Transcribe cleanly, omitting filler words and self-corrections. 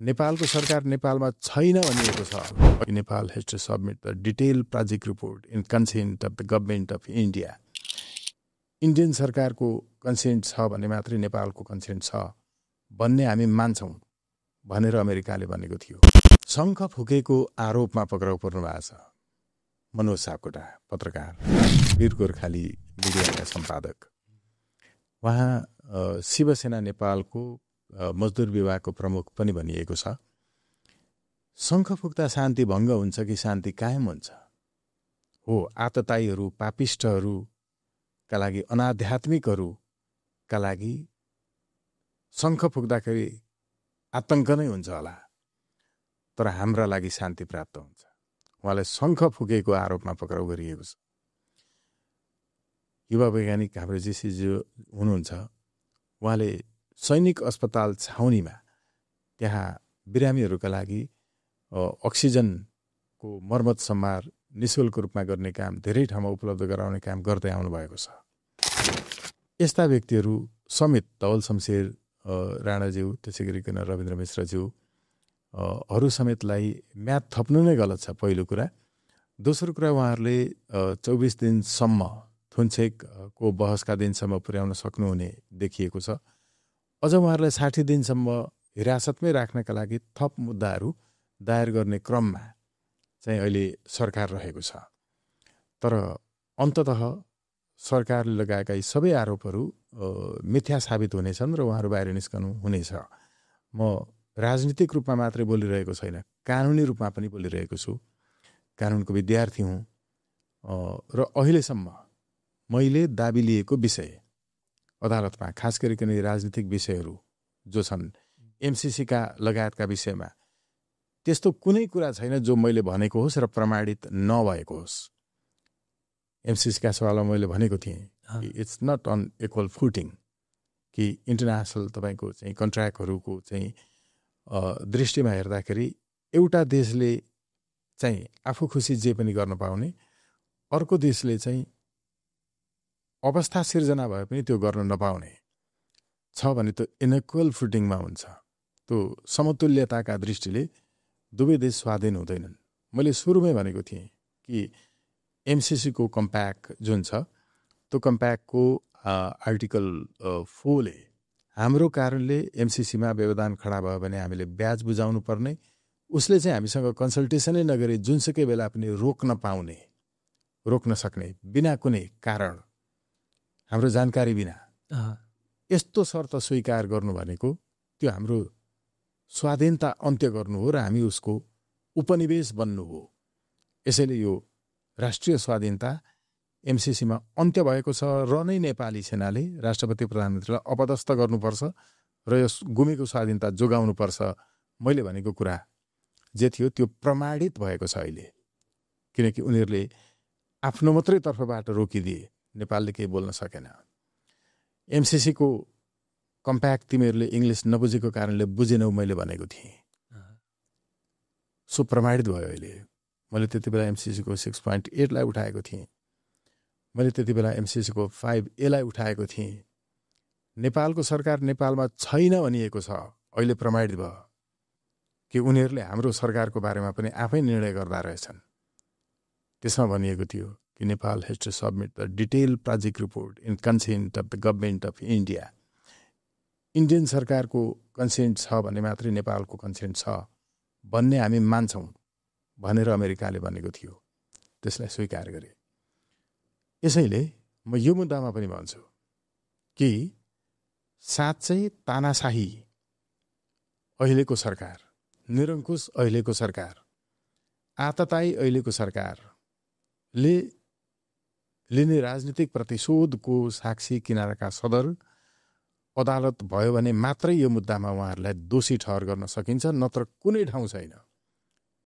नेपालको सरकार नेपालमा छैन भनिएको छ। Nepal has to submit the detail project report in consent of the government of India. Indian सरकारको कन्सेन्ट छ भने मात्रै नेपालको कन्सेन्ट छ भन्ने हामी मान्छौँ भनेर अमेरिकाले भनेको थियो। शङ्ख फुकेको आरोपमा पक्राउ पर्नु भएको छ मनोज सापकोटा, पत्रकार, वीर गोर्खाली मिडियाका सम्पादक। उहाँ शिवसेना नेपालको मजदुर विभागको प्रमुख पनि भनिएको छ। शङ्ख फुक्दा शान्ति भङ्ग हुन्छ कि शान्ति कायम हुन्छ? हो, आतताईहरू, पापिष्टहरूका लागि, अनाध्यात्मिकहरूका लागि शङ्ख फुक्दाखेरि आतङ्क नै हुन्छ होला, तर हाम्रा लागि शान्ति प्राप्त हुन्छ। उहाँलाई शङ्ख फुकेको आरोपमा पक्राउ गरिएको छ। युवा वैज्ञानिक हाम्रो जेसीजी हुनुहुन्छ, उहाँले सैनिक अस्पताल छाउनीमा त्यहाँ बिरामीहरूका लागि अक्सिजनको मर्मत सम्हार निःशुल्क रूपमा गर्ने काम, धेरै ठाउँमा उपलब्ध गराउने काम गर्दै आउनुभएको छ। यस्ता व्यक्तिहरू समेत धवल शमशेर राणाज्यू, त्यसै गरिकन रविन्द्र मिश्रज्यू हरू समेतलाई म्याद थप्नु नै गलत छ, पहिलो कुरा। दोस्रो कुरा, उहाँहरूले 24 दिनसम्म थुनछेकको बहसका दिनसम्म पुर्याउन सक्नुहुने देखिएको छ। अझ उहाँहरूलाई 60 दिनसम्म हिरासतमै राख्नका लागि थप मुद्दाहरू दायर गर्ने क्रममा चाहिँ अहिले सरकार रहेको छ। तर अन्ततः सरकारले लगाएका यी सबै आरोपहरू मिथ्या साबित हुनेछन् र उहाँहरू बाहिर निस्कनु हुनेछ। म राजनीतिक रूपमा मात्रै बोलिरहेको छैन, कानुनी रूपमा पनि बोलिरहेको छु। कानुनको विद्यार्थी हुँ र अहिलेसम्म मैले दाबी लिएको विषय अदालतमा, खास गरिकन राजनीतिक विषयहरू जो छन्, एमसीसीका लगायतका विषयमा त्यस्तो कुनै कुरा छैन जो मैले भनेको होस् र प्रमाणित नभएको होस्। एमसीसीका सवालमा मैले भनेको थिएँ कि it's not on equal footing, कि इन्टरनेसनल तपाईँको चाहिँ कन्ट्र्याक्टहरूको चाहिँ दृष्टिमा हेर्दाखेरि एउटा देशले चाहिँ आफू खुसी जे पनि गर्न पाउने, अर्को देशले चाहिँ अवस्था सिर्जना भए पनि त्यो गर्न नपाउने छ भने त्यो इनइक्वल फुटिङमा हुन्छ। त्यो समतुल्यताका दृष्टिले दुवै देश स्वाधीन हुँदैनन्। मैले सुरुमै भनेको थिएँ कि एमसीसीको कम्प्याक्ट जुन छ, त्यो कम्प्याक्टको आर्टिकल 4 ले हाम्रो कारणले एमसीसीमा व्यवधान खडा भयो भने हामीले ब्याज बुझाउनु पर्ने, उसले चाहिँ हामीसँग कन्सल्टेसनै नगरी जुनसुकै बेला पनि रोक्न सक्ने, बिना कुनै कारण, हाम्रो जानकारी बिना यस्तो शर्त स्वीकार गर्नु भनेको त्यो हाम्रो स्वाधीनता अन्त्य गर्नु हो र हामी उसको उपनिवेश बन्नु हो। यसैले यो राष्ट्रिय स्वाधीनता एमसीसीमा अन्त्य भएको छ र नै नेपाली सेनाले राष्ट्रपति प्रधानमन्त्रीलाई अपदस्थ गर्नुपर्छ र यस गुमेको स्वाधीनता जोगाउनुपर्छ। मैले भनेको कुरा जे थियो त्यो प्रमाणित भएको छ अहिले, किनकि उनीहरूले आफ्नो मात्रै तर्फबाट रोकिदिए, नेपालले केही बोल्न सकेन। एमसीसीको कम्प्याक्ट तिमीहरूले इङ्ग्लिस नबुझेको कारणले बुझेनौ मैले भनेको थिएँ, सो प्रमाणित भयो अहिले। मैले त्यति बेला एमसीसीको 6.8 लाई उठाएको थिएँ, मैले त्यति बेला एमसीसीको 5A लाई उठाएको थिएँ। नेपालको सरकार नेपालमा छैन भनिएको छ, अहिले प्रमाणित भयो कि उनीहरूले हाम्रो सरकारको बारेमा पनि आफै निर्णय गर्दा रहेछन्। त्यसमा भनिएको थियो कि Nepal has to submit the detail project report in consent of the government of India. Indian सरकारको कन्सेन्ट छ भने मात्रै नेपालको कन्सेन्ट छ भन्ने हामी मान्छौँ भनेर अमेरिकाले भनेको थियो। त्यसलाई स्वीकार गरे। यसैले म यो मुद्दामा पनि भन्छु कि साँच्चै तानाशाही अहिलेको सरकार, निरङ्कुश अहिलेको सरकार, आतताई अहिलेको सरकारले लिने राजनीतिक प्रतिशोधको साक्षी किनाराका सदर अदालत भयो भने मात्रै यो मुद्दामा उहाँहरूलाई दोषी ठहर गर्न सकिन्छ, नत्र कुनै ठाउँ छैन।